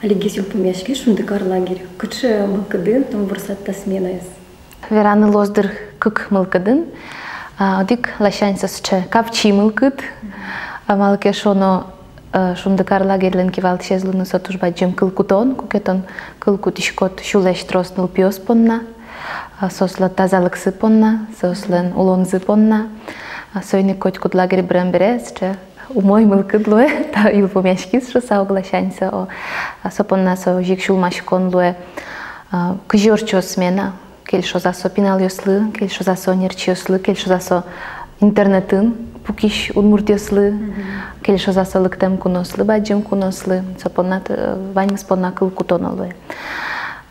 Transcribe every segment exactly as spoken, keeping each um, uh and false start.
Алигес йылпумъяськиз «Шундыкар» лагерь. Кыӵе мылкыдын тон ворсад та сменаез? Вераны луоз, дыр, кык мылкыдын. А, одӥг ласянь со сыӵе капчи мылкыд. А, малы ке шуоно, э, «Шундыкар» лагерьлэн кивалтӥсез луыны — со туж бадӟым кыл кутон, куке тон кыл кутӥськод сюлэсь трос нылпиос понна, а, соослэн тазалыксы понна, соослэн улонзы понна. А, соин ик котькуд лагерь бырем бере сыӵе умой мылкыд луэ, та йылпумъяськиз шуыса, ог ласянь со, о. А, со понна со озьы ик сюлмаськон луэ, а, кызьы ортчоз смена, кельшоз-а со пиналъёслы, кельшоз-а со ӧнерчиослы, кельшоз-а со интернетын пукись удмуртъёслы, мгм, кельшоз-а со лыктэм куноослы, бадӟым куноослы. Со понна т-, ваньмыз понна кыл кутоно луэ.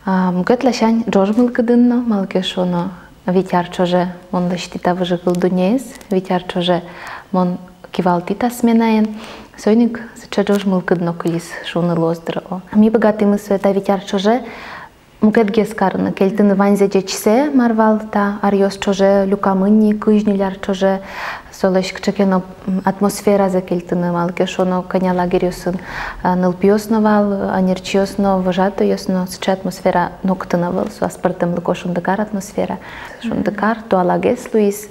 А, мукет ласянь ӝож мылкыдын но, малы ке шуоно, вить ар ӵоже мон лэсьтӥ та выжыкыл дуннеез, вить ар ӵоже мон кивалтӥ та сменаен. Соин ик сыӵе ӝож мылкыд но кылиз, шуыны луоз, дыр, о. Ми быгатӥмы сое та вить ар ӵоже мукетгес карыны, кельтыны ваньзэ ӟечсэ, мар вал та аръёс ӵоже люкамын ни, кызь-ньыль ар ӵоже. Солэсь кыӵе ке но, м, атмосферазэ кельтыны, малы ке шуоно, кӧня лагерьёсын, а, нылпиос но вал, ӧнерчиос но, вожатойёс но, сыӵе атмосфера нокытын ӧвӧл, со аспӧртэмлыко «Шундыкар» атмосфера. «Шундыкар» туалагес луиз.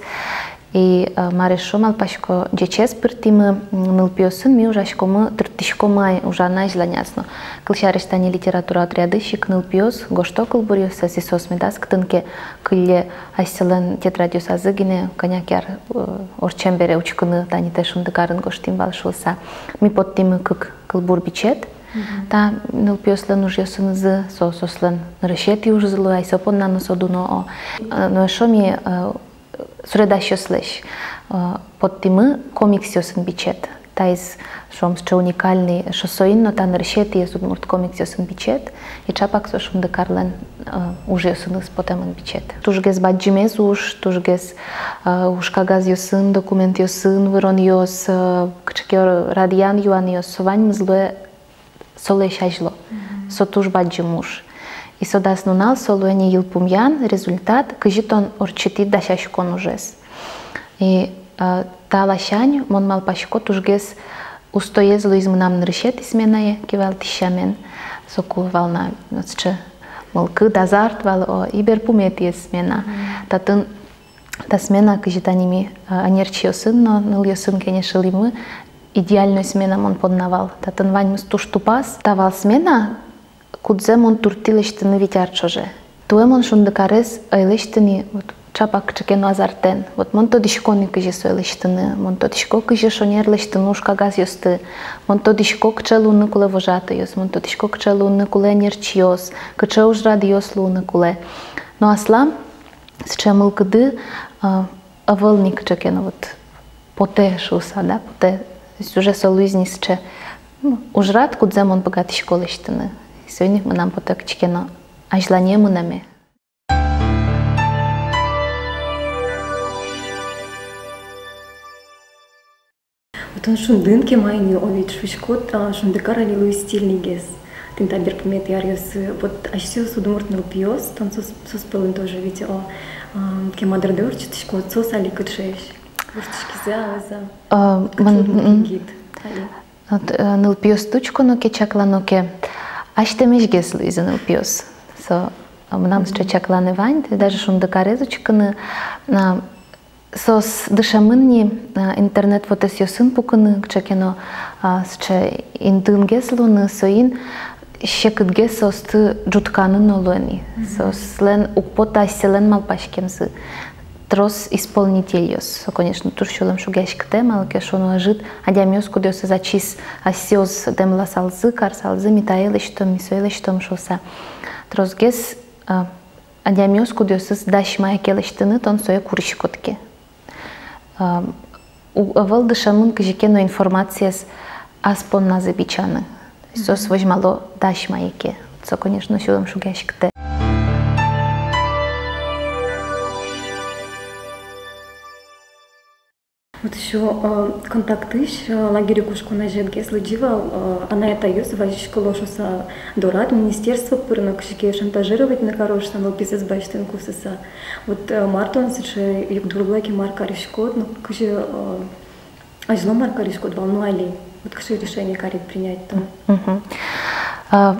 И, э, мар эшшо малпасько, ӟечез пыртӥмы, м, нылпиосын ми ужаськомы, тыртӥськомы ай ужаны азьланяз но. Кылсярысь, тани литература отрядысь ик нылпиос гожто кылбуръёссэс, и соос медаз кытын ке кылле асьсэлэн тетрадьёсазы гинэ, кӧня ке ар, э, ортчем бере учкыны, тани тэ «Шундыкарын» гожтӥм вал шуыса. Ми поттӥмы кык кылбур бичет. Мгм. Та нылпиослэн ужъёсынызы, со соослэн нырысетӥ ужзы луэ ай, со понна но со дуно, о. Э, но эшшо ми, э, суредасьёслэсь, э, поттӥмы комиксъёсын бичет. Таиз, шуом, сыӵе уникальный, эшшо соин но та нырысетӥез удмурт комиксъёсын бичет, и ӵапак со «Шундыкарлэн», э, ужъёсыныз потэмын бичет. Тужгес бадӟымез уж, тужгес, э, уж кагазъёсын, документъёсын выронъёс, э, кыӵе ке радъян-юанъёс, со ваньмыз луэ солэсь азьло. Мгм. Со туж бадӟым уж. И со дас нунал со луэ ни йылпумъян, результат, кызьы тон ортчытӥд дасяськон ужез. И, э, та ласянь, мон малпасько, тужгес устоез луиз мынам нырысетӥ сменае кивалтӥсь сямен. Соку вал на сыӵе мылкыд, азарт вал, о, и берпуметӥез смена. Мгм. Татын та смена, кызьы тани ми, а, ӧнерчиосын но нылъёсын кенешылӥмы, идеальной смена мон понна вал. Татын ваньмыз туж тупаз. Та вал смена, кудзэ мон турттӥ лэсьтыны вить ар ӵоже. Туэ мон «Шундыкарез» ӧй лэсьты ни вот ӵапак кыӵе ке но азартэн. Вот мон тодӥсько ни, кызьы сое лэсьтыны, мон тодӥсько, кызьы шонер лэсьтыны уж кагазъёсты, мон тодӥсько, кыӵе луыны кулэ вожатойёс, мон тодӥсько, кыӵе луыны кулэ ӧнерчиос, кыӵе ужрадъёс луыны кулэ. Но аслам сыӵе мылкыды, а, ӧвӧл ни кыӵе ке но вот потэ шуыса, да, потэ. То есть уже со луиз ни сыӵе, ну, ужрад, кудзэ мон быгатӥсько лэсьтыны. Соин ик мынам потэ кыӵе ке но азьлане мынэме. Вот тон «Шундын» кема ини, о, ведь шуиськод, а, «Шундыкар» али луиз стильныйгес. Тӥни та берпуметӥ аръёсы. Вот асьсэос, удмурт нылпиос, тон соос, соос пӧлын тоже ведь, о, а, кема дырдэ ортчытӥськод, соос али кыӵеесь? Воштӥськизы-а, ӧз-а? А, кыӵе мон, удмурт м, егит али? Вот, э, нылпиосты учконо ке, чаклано ке, азьтэмесьгес луизы нылпиос. Со, а, мынам сыӵе чакланы вань, даже «Шундыкарез» учкыны, а, соос дышемын ни, а, интернет вотэсъёсын пукыны, кыӵе ке но, а, сыӵе интыынгес луыны, соин секытгес соосты ӝутканы но луэ ни. Мгм. Соослэн уг поты асьсэлэн малпаськемзы. Трос исполнительёс. Со, конечно, туж сюлэм шугъяськытэ, малы ке шуоно, ӧжыт адямиос, кудъёсыз ачиз асьсэос дэмласалзы, карысалзы: ми тае лэсьтом, ми сое лэсьтом шуыса. Тросгес, а, адямиос, кудъёсыз дась мае ке лэсьтыны, тон сое куриськод ке. А, у-, ӧвӧл дышемын кызьы ке но информациез ас понназы бичаны. Соос возьмало дась мае ке. Со, конечно, сюлэм шугъяськытэ. Вот ещё, э, «Контактысь», э, лагере кошкон азьветгес лыдӟи вал, э, анай-атайёс вазиськыло шуыса, дорад министерство пыр но кызьы ке шантажировать но каро шуыса, нылпизэс басьтыны косыса. Вот, э, мар тон сыӵе югдур вылэ ке мар кариськод, ну, кызьы, э, азьло мар кариськод вал, ну, али? Вот кыӵе решение карид принять тон? Мгм. А,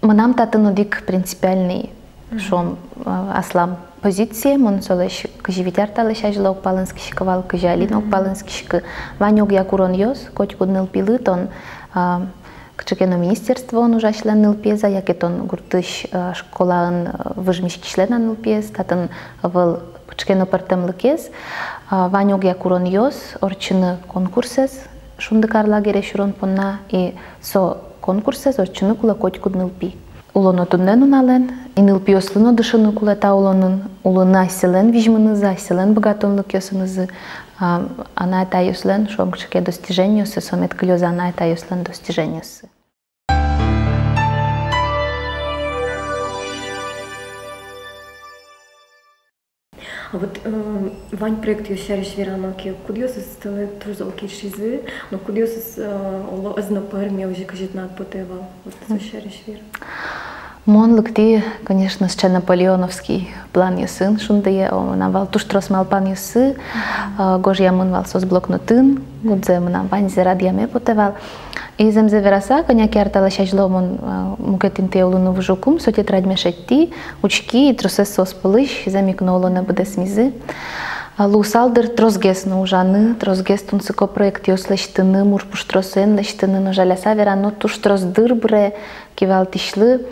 мынам татын одӥг принципиальный, шуом, а, аслам позицие, мон солэсь кызьы вить ар талэсь азьло уг палэнскиськы вал, кызьы али но уг палэнскиськы. Вань огъя куронъёс, котькуд нылпилы тон, а, кыӵе ке но министерствоын ужасьлэн нылпиез-а, яке тон гуртысь, а, школаын, а, выж миськисьлэн-а нылпиез, татын ӧвӧл кыӵе ке но пӧртэмлыкез, а, вань огъя куронъёс ортчыны конкурсэз Шундыкар лагере сюрон понна, и со конкурсэз ортчыны кулэ котькуд нылпи. Улоно туннэ нуналэн, и нылпиослы но дышыны кулэ та улонын улыны асьсэлэн визьмынызы, асьсэлэн быгатонлыкъёсынызы, а, анай-атайёслэн, шуом, кыӵе ке достижениоссы, со мед кылёз анай-атайёслэн достижениоссы. А вот, э, вань проектъёс сярысь верано ке, кудъёсыз тыныд туж зол кельшизы, но кудъёсыз, э, оло, ӧз но пӧрме, озьы кызьы тынад потэ вал, вот со сярысь вера. Мон лыктӥ, конечно, сыӵе наполеоновский планъёсын, шундые, о, мынам вал туж трос малпанъёсы, э, гожъямын вал соос блокнотын, кудзэ мынам ваньзэ радъяме потэ вал. И зэмзэ вераса, кӧня ке ар талэсь азьло мон, а, мукет интые улыны выжыкум, со тетрадьме шедьтӥ, учки, и тросэз соос пӧлысь зэм ик но улонэ быдэсмизы. А, луысал, дыр, тросгес но ужаны, тросгес тунсыко проектъёс лэсьтыны, мур пуштросэн лэсьтыны, но, жаляса верано, туж трос дыр быре кивалтӥсьлы,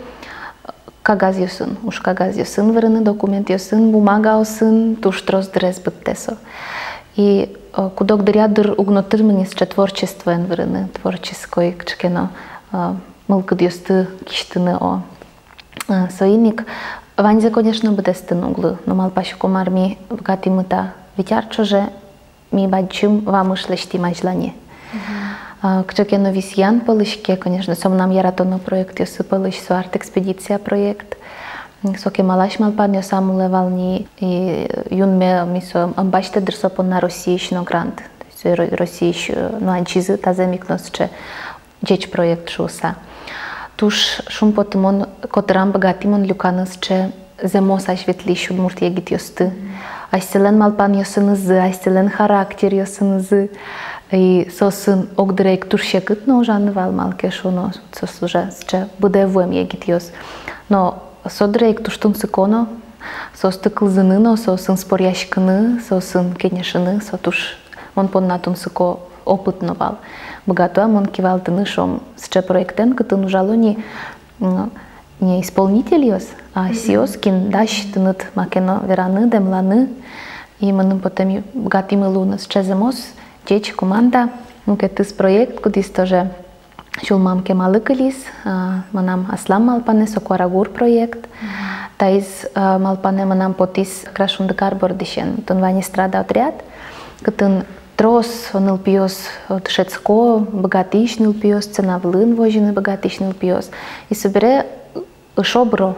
кагазъёсын, уж кагазъёсын вырыны, документъёсын, бумагаосын туж трос дырез быдтэ со. И, э, куд-ог дыръя, дыр, уг но тырмы ни сыӵе творчествоен вырыны, творческой кыӵе ке но, э, мылкыдъёсты кисьтыны, о. Э, соин ик ваньзэ, конечно, быдэстыны уг луы, но малпасько, мар ми быгатӥмы та вить ар ӵоже, ми бадӟым вамыш лэсьтӥм азьлане. А, кыӵе ке но висъян пӧлысь ке, конечно, со мынам яратоно проектъёсы пӧлысь, со арт-экспедиция проект. М, со кемалась малпанъёсам улэ вал ни, и юнме ми со ӧм басьтэ, дыр, со понна Россиысь но грант. То есть со Ро-, Россиысь, э, но адӟизы, та зэм ик но сыӵе ӟеч проект шуыса. Туж шумпотымон, котырам быгатӥмон люканы сыӵе зэмос азьветлӥсь удмурт егитъёсты. Асьсэлэн малпанъёсынызы, асьсэлэн характеръёсынызы. И соосын огдыръя ик туж секыт но ужаны вал, малы ке шуоно, соос уже сыӵе быдэ вуэм егитъёс. Но со дыръя ик туж тунсыко но соосты кылзыны но, соосын споръяськыны, соосын кенешыны, со туж мон понна тунсыко опыт но вал. Быгато-а мон кивалтыны, шуом, сыӵе проектэн, кытын ужало ни, м, не исполнительёс, а асьсэос, кин дась тыныд маке но вераны, дэмланы. И мыным потэ, ми быгатӥмы луыны сыӵе зэмос ӟеч команда. Мукетыз проект, кудӥз тоже сюлмам кемалы кылиз, а, мынам аслам малпанэ, со «Куарагур» проект. Таиз, а, малпанэ мынам потӥз как раз Шундыкар бордысен. Татын вань эстрада отряд, кытын трос нылпиос, о, дышетско, быгатӥсь нылпиос, сцена вылын возьыны быгатӥсь нылпиос. И собере ышо быро,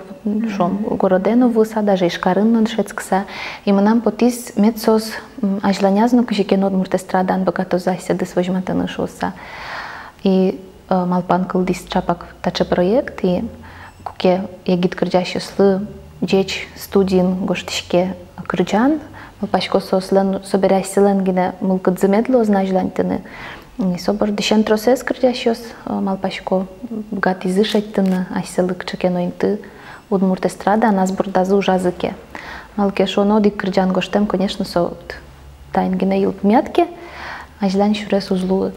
шуом, городэ но вуыса, даже Ижкарын но дышетскыса. И мынам потӥз, мед соос, м, азьланяз но кызьы ке но удмурт эстрадаен быгатозы асьсэдыз возьматыны шуыса. И, э, малпан кылдӥз чапак таӵе проект, и куке егит кырӟасьёслы ӟеч студиын гожтӥське кырӟан, малпасько, соослэн собере асьсэлэн гинэ мылкыдзы мед луоз на азьланьтыны. И со бордысен тросэз кырӟасьёс, э, малпасько, быгатӥзы шедьтыны асьсэлы кыӵе ке но инты удмурт эстрадаын, ас бордазы ужазы ке. Малы ке шуоно, одӥг кырӟан гожтэм, конечно, со вот таин гинэ йылпумъяд ке, азьлань сюрес уз луы.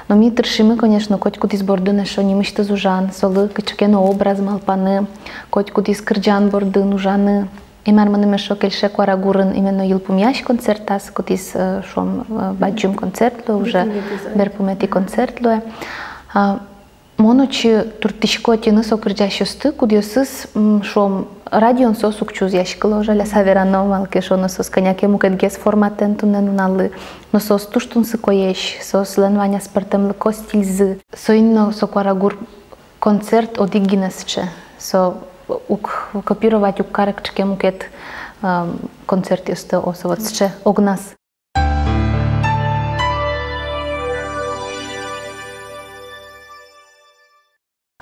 Но ми тыршимы, конечно, котькудӥз бордын эшшо нимысьтыз ужан, солы кыӵе ке но образ малпаны, котькудӥз кырӟан бордын ужаны. И мар мыным эшшо кельше Куарагурын, именно йылпумъясь концертаз, кудӥз, э, шуом, э, бадӟым концерт луэ, уже берпуметӥ концерт луэ. А, мон отчы турттӥсько тӥни со кырӟасьёсты, кудъёсыз, м, шуом, радиоын соос уг чузъяськыло, жаляса верано, малы ке шуоно, соос кӧня ке мукетгес форматэн туннэ нуналлы. Но соос туж тунсыкоесь, соослэн вань аспӧртэмлыко стильзы. Соин но со Куарагур концерт одӥг гинэ сыӵе. Со уг копировать уг кары кыӵе ке мукет, эм, концертъёсты, о, со вот сыӵе огназ.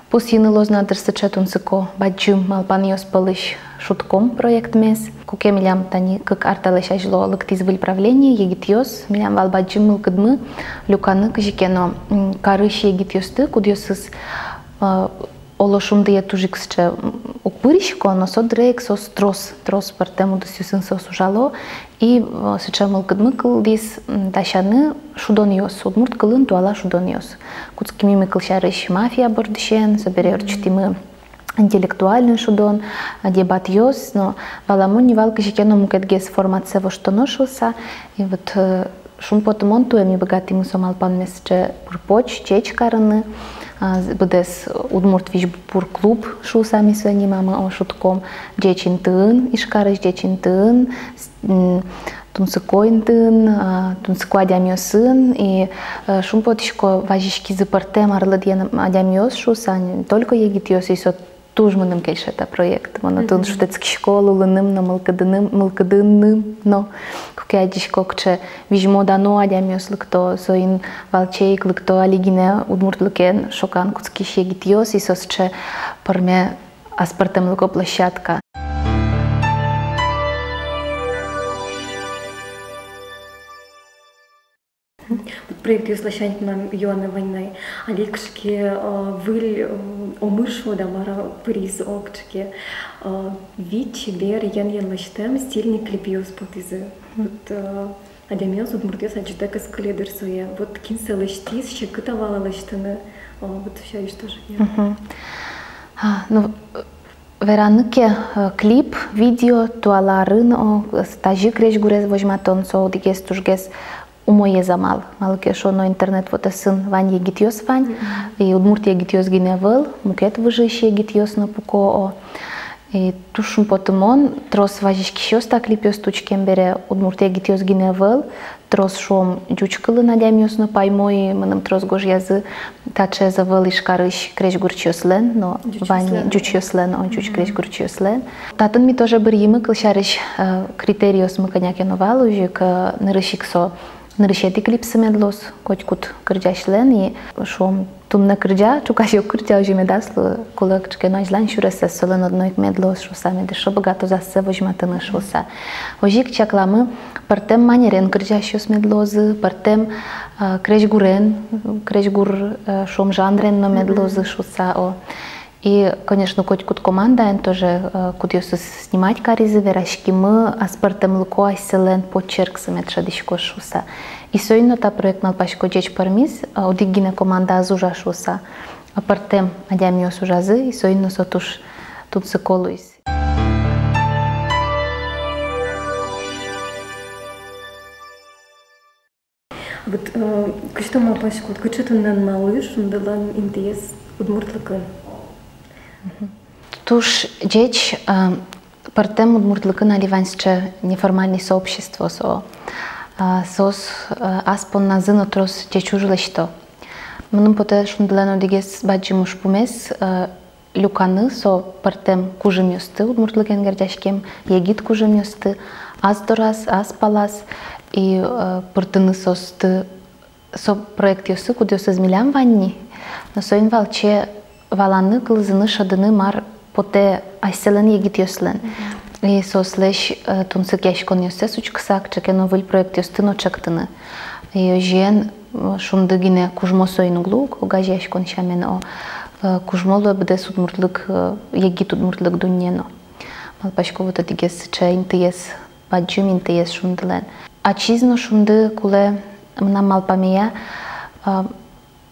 Пусйыны луоз на, дыр, сыӵе тунсыко бадӟым малпанъёс пӧлысь «Шудком» проектмес. Куке милям тани кык ар талэсь азьло лыктӥз выль правление, егитъёс, милям вал бадӟым мылкыдмы люканы кызьы ке но, м, карысь егитъёсты, кудъёсыз, э, оло, шундые туж ик сыӵе, м, уг пырисько, но со дыре ик соос трос, трос пӧртэм удысъёсын соос ужало. И, э, сыӵе мылкыдмы кылдӥз, м, дасяны шудонъёс, удмурт кылын туала шудонъёс. Кутскимы ми, кылсярысь, мафия бордысен, собере ортчытӥмы интеллектуальной шудон, а, дебатъёс, но валамон ни вал кызьы ке но мукетгес форматсэ воштоно шуыса. И вот, э, шумпотымон туэ ми быгатӥмы со малпанмес сыӵе пыр-поч, ӟеч карыны, а, з-, быдэс удмурт визьбур клуб шуыса ми сое нимамы, о, шудком ӟеч интыын, Ижкарысь ӟеч интыын, с-, м, тунсыко интыын, а, тунсыко адямиосын, и, э, шумпотӥсько, вазиськизы пӧртэм арлыдъем адямиос шуыса, не только егитъёс, и со туж мыным кельше та проект. Мон отын шутэтскисько лулыным но, мылкыдыным, мылкыдыным но, куке адӟисько, кыӵе визьмо-дано адямиос лыкто, соин валче ик лыкто али гинэ удмуртлыкен шокан кутскись егитъёс, и со сыӵе пӧрме аспӧртэмлыко площадка. Вот проектъёс ласянь мынам юанэ вань на. Али кыӵе ке, э, выль, э, омыр шуод-а, мар-а, пыриз, о, кыӵе ке, э, вить чебер ен-ен лэсьтэм стильный клипъёс потӥзы. Вот, э, адямиос, удмуртъёс адӟытэк ӧз кыле, дыр, сое. Вот кин сое лэсьтӥз, секыт-а вал-а лэсьтыны, э, вот сярысь тоже. Мгм. А, ну, вераны ке, э, клип, видео туала арын, о, с-, тазьы крезьгурез возьматон, со одӥгез тужгес умоез амал. Малы ке шуоно, интернет вотэсын вань егитъёс вань, и удмурт егитъёс гинэ ӧвӧл, мукет выжыысь егитъёс но пуко, о. И туж шумпотымон, трос вазиськисьёс та клипъёсты учкем бере, удмурт егитъёс гинэ ӧвӧл, трос, шуом, ӟуч кылын адямиос но паймо, и мыным трос гожъязы, таӵеез ӧвӧл Ижкарысь крезьгурчиослэн но, вань ӟучъёслэн, о, ӟуч крезьгурчиослэн. Татын ми тоже быръимы, кылсярысь, э, критериосмы кӧня ке но вал, озьы ик, э, нырысь ик со нырысетӥ клипсы мед луоз котькуд кырӟасьлэн, и, шуом, туннэ кырӟа, ӵуказе уг кырӟа, озьы медаз лу, кулэ кыӵе ке но азьлань сюресэз солэн одно ик мед луоз шуыса, мед эшшо быгатоз ассэ возьматыны шуыса. Озьы ик чакламы, пӧртэм манерен кырӟасьёс мед луозы, пӧртэм, э, крезьгурен, крезьгур, э, шуом, жанрен но мед луозы шуыса, о. И, конечно, котькуд командаен тоже, э, кудъёсыз снимать каризы, вераськимы, аспӧртэмлыко асьсэлэн почерксы мед шӧдӥськоз шуыса. И соин но та проект, малпасько, ӟеч пӧрмиз, э, одӥг гинэ команда ӧз ужа шуыса, а пӧртэм адямиос ужазы, и соин но со туж тунсыко луиз. Вот, э, кызьы тон малпаськод, кыӵе туннэ нуналлы «Шундылэн» интыез удмуртлыкын? Мгм. Туж ӟеч, э, пӧртэм удмуртлыкын али вань сыӵе неформальной сообществоос, э, соос, э, ас понназы но трос ӟеч уж лэсьто. Мыным потэ, «Шундылэн» одӥгез бадӟым ужпумез, э, люканы со пӧртэм кужымъёсты, удмуртлыкен герӟаськем егит кужымъёсты, ас дораз, ас палаз, и, э, пыртыны соосты со проектъёсы, кудъёсыз милям вань ни, но соин валче валаны, кылзыны, шӧдыны, мар потэ асьсэлэн егитъёслэн. Мгм. И соослэсь, э, тунсыкъяськонъёссэс учкыса, кыӵе ке но выль проектъёсты но ӵектыны. И озьыен, э, «Шунды» гинэ кужмо соин уг луы, огазеяськон сямен, о, э, кужмо луэ быдэс удмуртлык, э, егит удмуртлык дунне но. Малпасько, вот одӥгез сыӵе интыез, бадӟым интыез «Шундылэн». Ачиз но «Шунды» кулэ, мынам малпамея, э,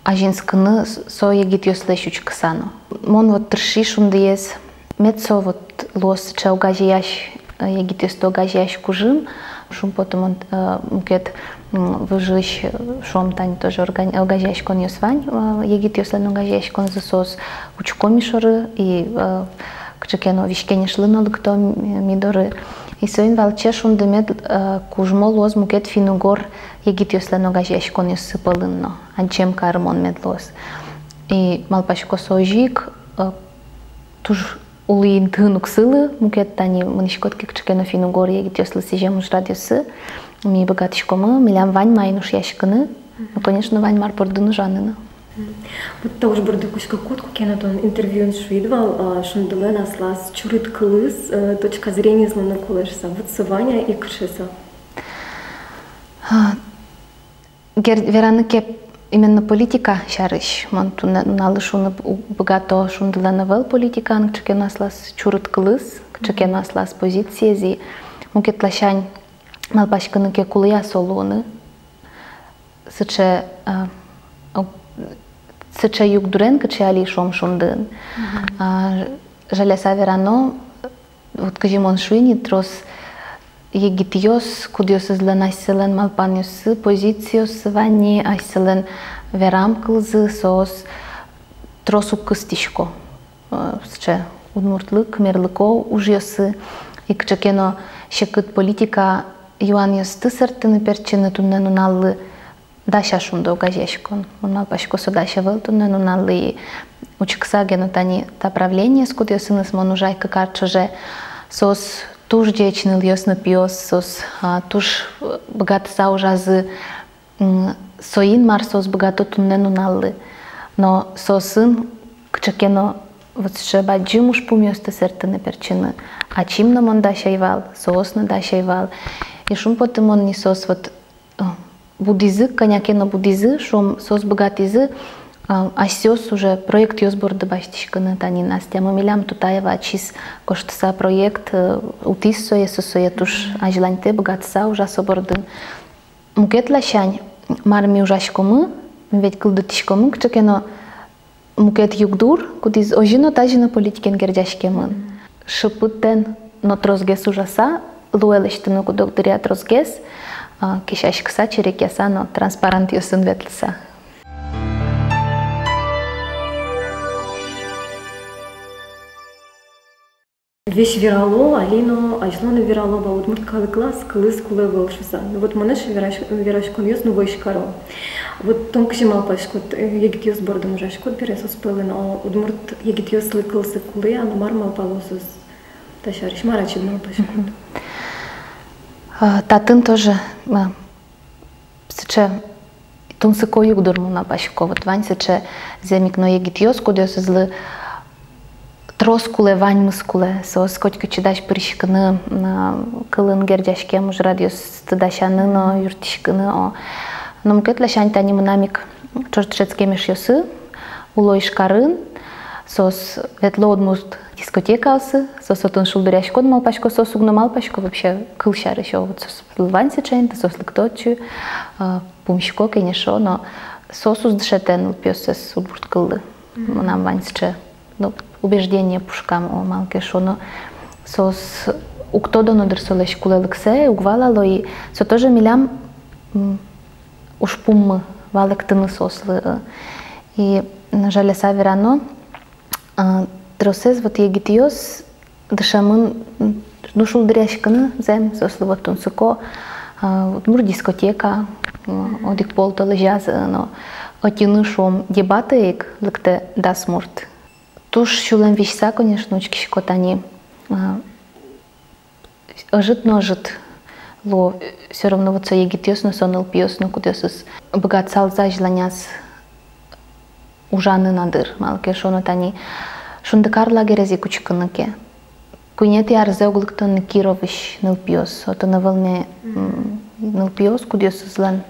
азинскыны с-, со егитъёслэсь учкыса но. Мон вот тырши «Шундыез», мед со вот луоз сыӵе огазеясь, э, егитъёсты огазеясь кужым. Шумпотымон, э, мукет, м, выжыысь, э, шуом, тани тоже органи-, огазеяськонъёс вань, э, егитъёслэн огазеяськонзы, соос учко ми шоры, и, э, кыӵе ке но Вишкенешлы но лыкто ми, ми доры. И соин валче «Шунды» мед, э, кужмо луоз мукет финн-угор егитъёслэн огазеяськонъёссы пӧлын но, адӟем карымон мед луоз. И малпасько, со озьы ик, э, туж улӥ интыын уг сылы, мукет тани мынӥськод ке кыӵе ке но финн-угор егитъёслы сӥзем ужрадъёсы, ми быгатӥськомы, милям вань маин ушъяськыны, ну, конечно, вань мар бордын ужаны но. Мгм. Вот та уж борды кутскыкуд, куке но тон интервьюын шуид вал, а, «Шундылэн» аслаз чурыт кылыз, э, точка зрениез луыны кулэ шуыса. Вот со вань-а и кыӵе со? А, гер-, вераны ке, Именно политика сярысь мон туннэ нуналлы шуны б-, быгато: шундылэн ӧвӧл политикаын кыӵе ке но аслаз чурыт кылыз, кыӵе ке но аслаз позициез. И мукет ласянь малпаськыны ке, кулэ-а со луыны сыӵе, а, о, сыӵе югдурен, кыӵе али, шуом, «Шундыын». А, жаляса верано, вот кызьы мон шуи ни, трос егитъёс, кудъёсызлэн асьсэлэн малпанъёссы, позициоссы вань ни, асьсэлэн верам кылзы, соос трос уг кыстӥсько, э, сыӵе удмуртлык, мерлыко ужъёсы. И кыӵе ке но секыт политика юанъёсты сэрттыны-пертчыны туннэ нуналлы дась-а «Шунды» огазеяськон? Мон малпасько, со дась ӧвӧл туннэ нуналлы. И учкыса ке но, тани та правлениез, кудъёсыныз мон ужай кык ар ӵоже, соос туж ӟеч нылъёс но пиос, соос, а, туж, э, быгатыса ужазы, м, соин, мар соос быгато туннэ нуналлы. Но соосын кыӵе ке но вот сыӵе бадӟым ужпумъёсты сэрттыны-пертчыны ачим но мон дась ӧй вал, соос но дась ӧй вал. И шумпотымон ни, соос вот, э, будӥзы, кӧня ке но будӥзы, шуом, соос быгатӥзы, а, асьсэос уже проектъёс борды басьтӥськыны. Тани Настямы милям Тутаева ачиз гожтыса проект, э, утӥз сое, со сое туж азьланьтэ, быгатыса ужа со бордын. Мукет ласянь, мар ми ужаськомы, ми ведь кылдытӥськомы кыӵе ке но мукет югдур, кудӥз озьы но, тазьы но политикен герӟаськемын. Шыпытэн но тросгес ужаса, луэ лэсьтыны куд-ог дыръя тросгес, а, кесяськыса, черекъяса но транспарантъёсын ветлыса. Весь верало, али но, азьло но верало вал, удмурт калыклы ас кылыз кулэ ӧвӧл шуса. Ну вот мынэсьтым верась-, вераськонъёс, ну, вӧсь каро. Вот тон кызьы малпаськод, э, егитъёс бордын ужаськод бере, соос пӧлын, о, удмурт егитъёслы кылзы кулэ-а, ну, мар малпало соос та сярысь, мар ачид малпаськод? Мгм. А, татын тоже, а, сыӵе тунсыко югдур, мон малпасько. Вот вань сыӵе зэмик но егитъёс, кудъёсызлы трос кулэ, ваньмыз кулэ. Соос котьку чидась пыриськыны, м, кылын герӟаськем ужрадъёсты дасяны но юрттӥськыны, о. Но мукет ласянь, тани мынам ик ӵош дышетскем эшъёсы уло Ижкарын, соос ветло удмурт дискотекаосы, соос отын шулдыръясько но малпасько, соос уг но малпасько вообще кыл сярысь, о, вот соос вань сыӵе инты, соос лыкто отчы, а, пумисько, кенешо, но соос уз дышетэ нылпиоссэс удмурт кыллы. Мгм. Мынам вань сыӵе, ну, убеждение пушкам, о, малы ке шуоно, соос уг тодо но, дыр, солэсь кулэлыксэ, уг валало, и со тоже милям, м, ужпуммы валэктыны соослы, э. И, м, жаляса верано, а, тросэз вот егитъёс дышемын, м, ну, шулдыръяськыны зэм, соослы вот тунсыко, а, удмурт дискотека, м, одӥг пол толэзяз, э, но ӧтьыны, шуом, дебатэ ик лыктэ дас мурт. Туж сюлэм висьыса, конечно, учкисько тани, а, ӧжыт но ӧжыт луо, всё равно вот со егитъёс но, со нылпиос но, кудъёсыз быгатысалзы азьланяз ужаны на, дыр, малы ке шуоно, тани «Шундыкар» лагерез ик учкыны ке, куинетӥ арзэ уг лыкто ни Кировысь нылпиос, отын ӧвӧл ни, м, нылпиос, кудъёсызлэн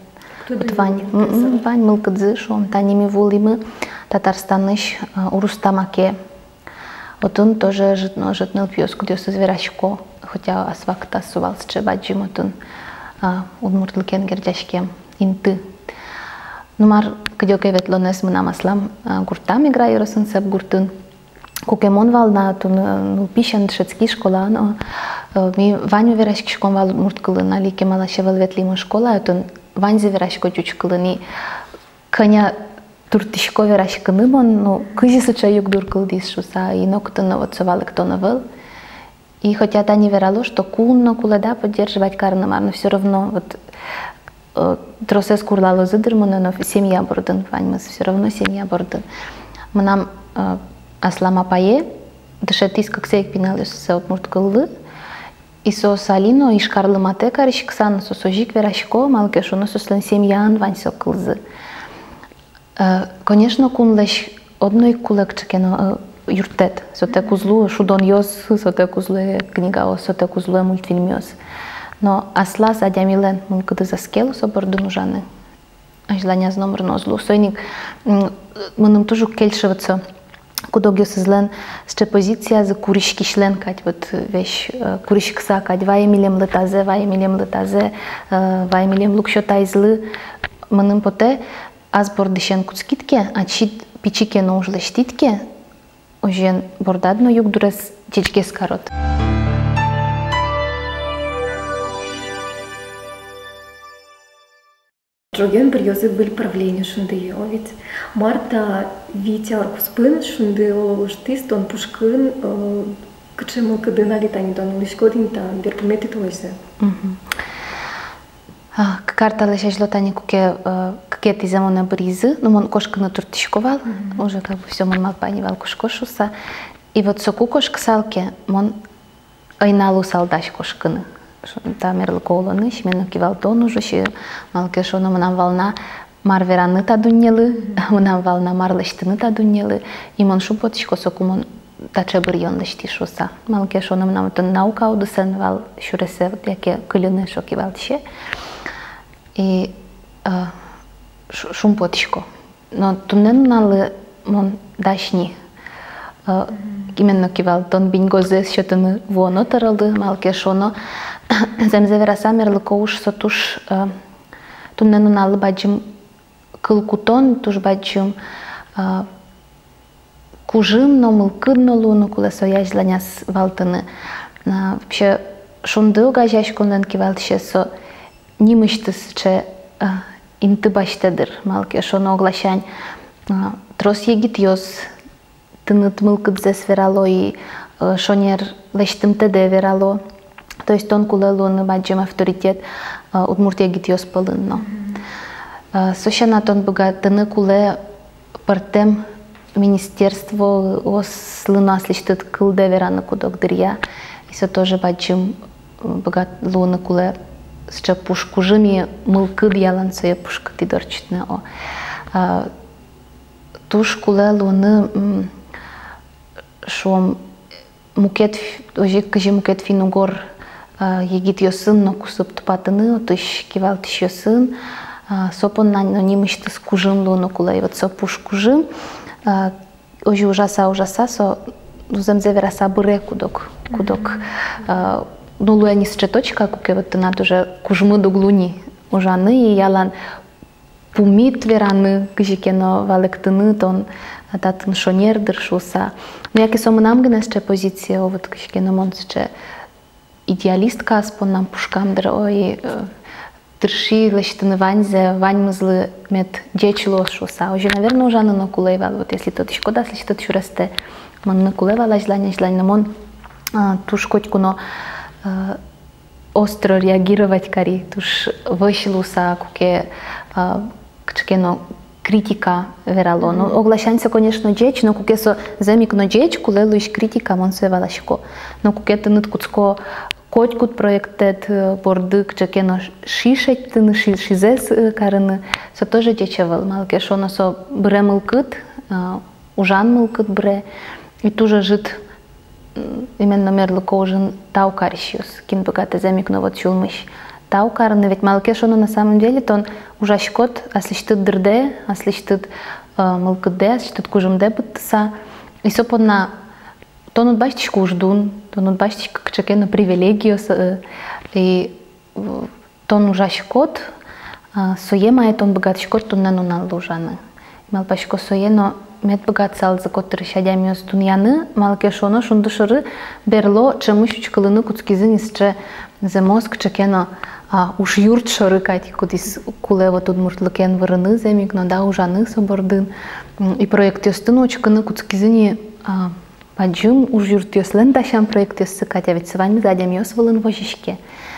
вот вань, м, м, вань мылкыдзы, шуом. Тани ми вуылӥмы Татарстанысь, а, Урус-Тамаке. Отын тоже ӧжыт но ӧжыт нылпиос, кудъёсыз верасько, хотя ас вакытаз со вал сыӵе бадӟым отын, а, удмуртлыкен герӟаськем инты. Ну, мар, кыдёке ветлонэз мынам аслам, а, гуртам, Игра ёросын, Сэп гуртын. Куке мон вал на отын, э, нылпиысен, дышетски школаын, э, ми ваньмы вераськиськом вал удмурт кылын, али кемалась ӧвӧл ветлӥмы школае, отын ваньзы верасько ӟуч кылын. И кӧня туртӥсько вераськыны мон, ну, кызьы сыӵе югдур кылдӥз шуса, и нокытын но вот со валэктон ӧвӧл. И хотя тани верало, что кун но кулэ, да, поддерживать карыны, мар, но всё равно вот, э, тросэз курлалозы, дыр, монэ но семья бордын, ваньмыз всё равно семья бордын. Мынам, э, аслам апае дышетӥз кыксэ ик пиналъёссэ удмурт кыллы, и соос али но Ижкарлы матэ кариськыса но соос озьы ик верасько, малы ке шуоно, соослэн семьяын вань со кылзы. Э, конечно, кунлэсь одно ик кулэ кыӵе ке но, э, юрттэт. Сотэк уз луы шудонъёс, сотэк уз луы книгаос, сотэк уз луы мультфильмъёс. Но аслаз адямилэн мылкыдыз ӧз ке лу со бордын ужаны. азьланяз номыр но уз лу. Соин ик, м, мыным туж уг кельшы вот со куд-огъёсызлэн сыӵе позициязы куриськисьлэн кадь, вот, э, весь, э, куриськыса кадь: вай милемлы тазэ, вай милемлы тазэ, э, вай милемлы уксё таизлы. Мыным потэ, ас бордысен кутскид ке, ачид пичи ке но уж лэсьтӥд ке, озьыен бордад но югдурез ӟечгес карод. Ӝоген быръёзы выль правление шундые, о ведь. Мар та вить ар куспын шунды оло лэсьтӥз тон пушкын, э, кыӵе мылкыдын али тани тон улӥськод ини та берпуметӥ толэзьзэ? Мгм. А, кык ар талэсь азьло тани куке, э, кыкетӥзэ монэ быръизы, ну, мон кошкыны турттӥсько вал, мгм, уже как бы всё, мон малпай ни вал, кошко шуыса. И вот соку кошкысал ке, мон ӧй на луысал дась кошкыны. Ш-, та мерлыко улонысь, именно кивалтон ужысь, малы ке шуоно, мынам вал на мар вераны та дуннелы, мгм, мынам вал на мар лэсьтыны та дуннелы. И мон шумпотӥсько, соку мон таӵе быръён лэсьтӥ шуыса. Малы ке шуоно, мынам отын наука удысэн вал сюресэ, вот, яке кыльыны, шуо, кивалтӥсе. И, э, шу-, шумпотӥсько. Но туннэ нуналлы мон дась ни, э, именно кивалтон биньгозэ сётыны вуоно тӧролы, малы ке шуоно, зэмзэ вераса, мерлыко уж со туж, э, туннэ нуналлы бадӟым кыл кутон, туж бадӟым, э, кужым но, мылкыд но луыны кулэ сое азьланяз валтыны. А, вообще, «Шунды» огазеяськонлэн кивалтӥсез со нимысьтыз сыӵе, а, инты басьтэ, дыр, малы ке шуоно, огласянь, а, трос егитъёс тыныд мылкыдзэс верало и, э, шонер лэсьтымтэдэ верало. То есть тон кулэ луыны бадӟым авторитет, э, удмурт егитъёс пӧлын но. Мгм. Э, со сяна тон быгатыны кулэ пӧртэм министерствоослы но аслэсьтыд кылдэ вераны куд-ог дыръя. И со тоже бадӟым, м, быгат луыны кулэ сыӵе пушкужым и мылкыд ялан сое пушкытӥд ортчытыны, о. А, туж кулэ луыны, м, шуом, мукет ф-, озьы ик, кызьы мукет финн-угор, а, егитъёсын но кусып тупатыны, отысь кивалтӥсьёсын, а, со понна но нимысьтыз кужым луыны кулэ. И вот со пушкужым, а, озьы ужаса, ужаса, со, ну, зэмзэ вераса, быре куд-ог, куд-ог, мгм, а, ну, луэ ни сыӵе точка, куке вот тынад уже кужмыд уг луы ни ужаны, и ялан пумит вераны, кызьы ке но валэктыны, тон, а, татын шонер, дыр, шуыса. Ну, яке со мынам гинэ сыӵе позиция, о, вот кызьы ке но мон сыӵе идеалистка ас поннам, пушкам, дыр, ой, э, тырши лэсьтыны ваньзэ, ваньмызлы мед ӟеч луоз шуыса. Озьы, наверно, ужаны но кулэ вал. Вот если тодӥськод аслэсьтыд сюрестэ, мыныны кулэ вал азьлань-азьлань, но мон, а, туж котьку но, а, остро реагировать кари, туж вӧсь луыса, куке, а, кыӵе ке но критика верало. Ну, мгм, огласянь со, конечно, ӟеч, но куке со зэм ик но ӟеч, кулэ луись критика, мон сое валасько. Но куке тыныд кутско котькуд проектэд, э, борды кыӵе ке но ши шедьтыны, ши-, шизэс, э, карыны, со тоже ӟеч ӧвӧл, малы ке шуоно, со быре мылкыд, э, ужан мылкыд быре. И туж ӧжыт, м, именно мерлыко ужын тау карисьёс, кин быгатэ зэм ик но вот сюлмысь тау карыны. Ведь малы ке шуоно, на самом деле, тон ужаськод аслэсьтыд дырдэ, аслэсьтыд, э, мылкыддэ, аслэсьтыд кужымдэ быдтыса. И со понна тон уд басьтӥськы уждун, тон уд басьтӥськы кыӵе ке но привилегиос, э, и, э, тон ужаськод, а, сое, мае тон быгатӥськод туннэ нуналлы ужаны. Малпасько, сое но мед быгатысалзы котырысь адямиос дунъяны, малы ке шуоно, «Шунды» шоры берло ӵемысь учкылыны кутскизы ни сыӵе зэмос кыӵе ке но, а, ужъюрт шоры кадь, кудӥз кулэ вот удмуртлыкен вырыны зэм ик но, да, ужаны со бордын. М, и проектъёсты но учкыны кутскизы ни, а, бадӟым ужъюртъёслэн дасям проектъёссы кадь, а ведь со ваньмыз адямиос вылын возиське.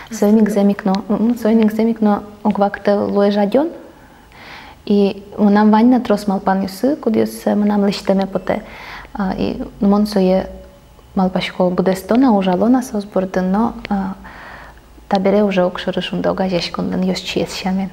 Соин ик зэм ик но, м, соин ик зэм ик но ог вакытэ луэ жадён. И мынам вань на трос малпанъёсы, кудъёссэ мынам лэсьтэме потэ. А, и, ну, мон сое, малпасько, быдэсто на, ужало на соос бордын, но, а, табере уже огшоры «Шунды» огазеяськонлэн ёзчиез сямен.